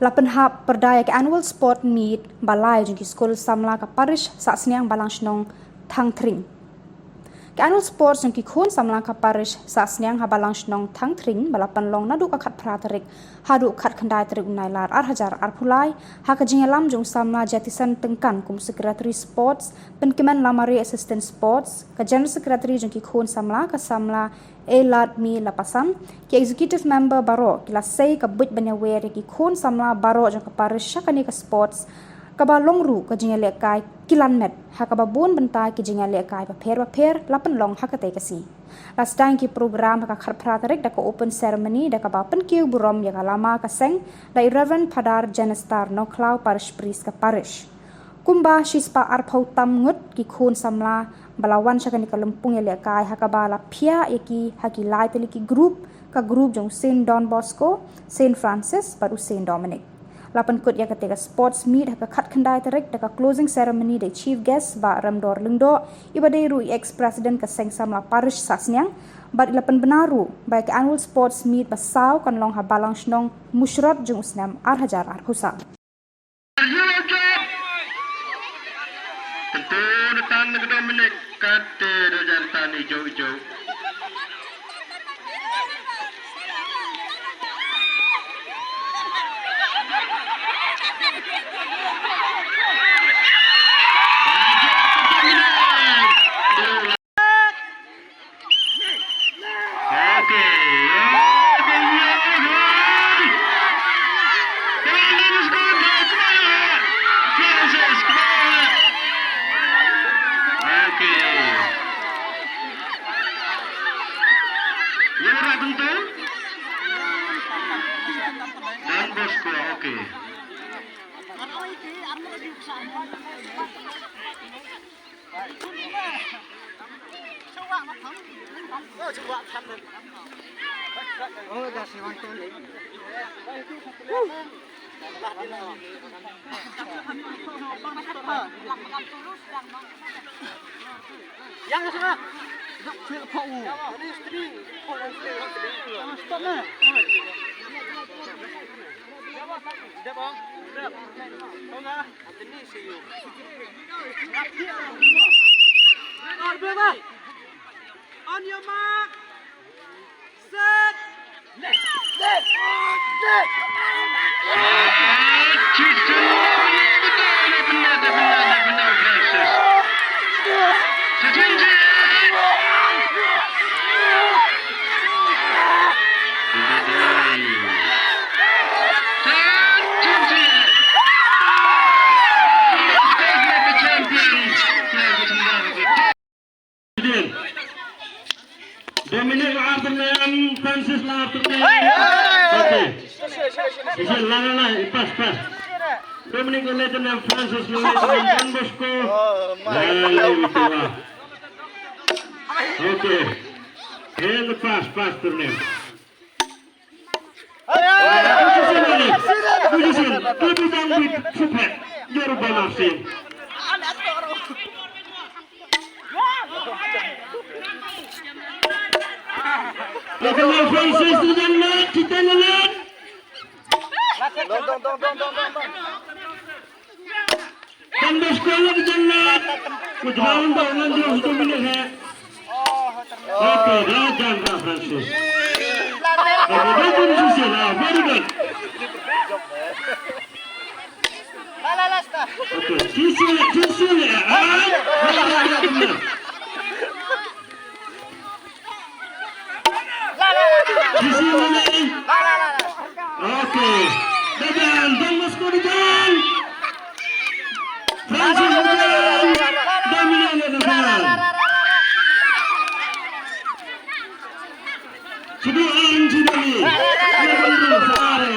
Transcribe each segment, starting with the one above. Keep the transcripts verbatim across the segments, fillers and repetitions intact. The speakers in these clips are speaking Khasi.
La pynhap pyrda ïa ka Annual Sport Meet ba lai jong ki skul samla ka Parish Sahsniang Balang Shnong Thangthring. Ka Annual Sports jong ki khun samla ka Parish Sahsniang ha Balang Shnong Thangthring ba la pynlong naduh ka khatphra tarik haduh khatkhyndai tarik u Nailar ar hajar arphew lai, ha ka jingïalam jong u samla Jatison Tyngkan kum Secretary Sports, Pynkmen Lamare Assistant Sports, ka General Secretary jong ki khun samla ka samla Eladmi Lapasam, ki Executive Member baroh ki la sei ka buit ban ïawer ïa ki khun samla baroh jong ka Parish sha kane ka sports, kaba long ruh ka jingïalehkai kilan met, ha kaba bun bynta ki jingïalehkai bapher bapher la pynlong ha katei ka sngi. La sdang ki program ha ka khatphra tarik da ka open ceremony da kaba pynkiew burom ïa ka lama ka seng da i Reverend Phadar Janestar Nongkhlaw, Parish Priest ka Parish. Kumba shispah arphew tam ngut ki khun samla ba la wan sha kane ka lympung ïalehkai ha kaba la phiah ïa ki ha ki lai tylli ki group, ka group jong u Saint Don Bosco, Saint Francis bad u Saint Dominic. La pynkut ïa katei ka sports meet ha ka khatkhyndai tarik da ka closing ceremony da i chief guest Bah Remdor Lyngdoh, iba dei ruh i ex president ka seng samla Parish Sahsniang, bad i la pynbna ruh ba ïa ka annual sports meet ba saw kan long ha Balang Shnong Mushrot jong u snem ar hajar arphew saw. Tentu datang na ka Dominic, kate da jantan ijo-ijo. Okay. Okay. Ïa ra bentu. Don Bosco, okay. Yang sana. Stop na. On your mark. Set. Left. Left. Left. Dominic Arthur Francis Arthur. Okay. Isi la la la, pas pas. Dominic Arthur Francis Arthur, Don Bosco. Okay. And pass, pass to them. Don Bosco la ki jannat. Ku jawab dah ngan jawab satu minit, eh. Okay, dah jangan Francis. Okay, dah pun sisi lah, very good. Okay, sisi, sisi, ah. Sisi mana? Okay. Dadan, Don Bosco dadan. Francis dadan. Dominic dadan. Sudu an sudu ni. Sudu an sudu ni.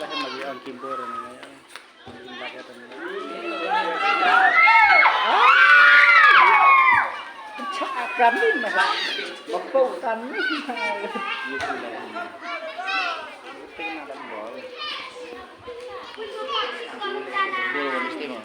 Lagi ang kimbor ni. Kimbor ya, kan. Pecah kan ni, mah. Bapau kan ni. Iya, sudah. Tengah dalam bol. Dia mesti mau.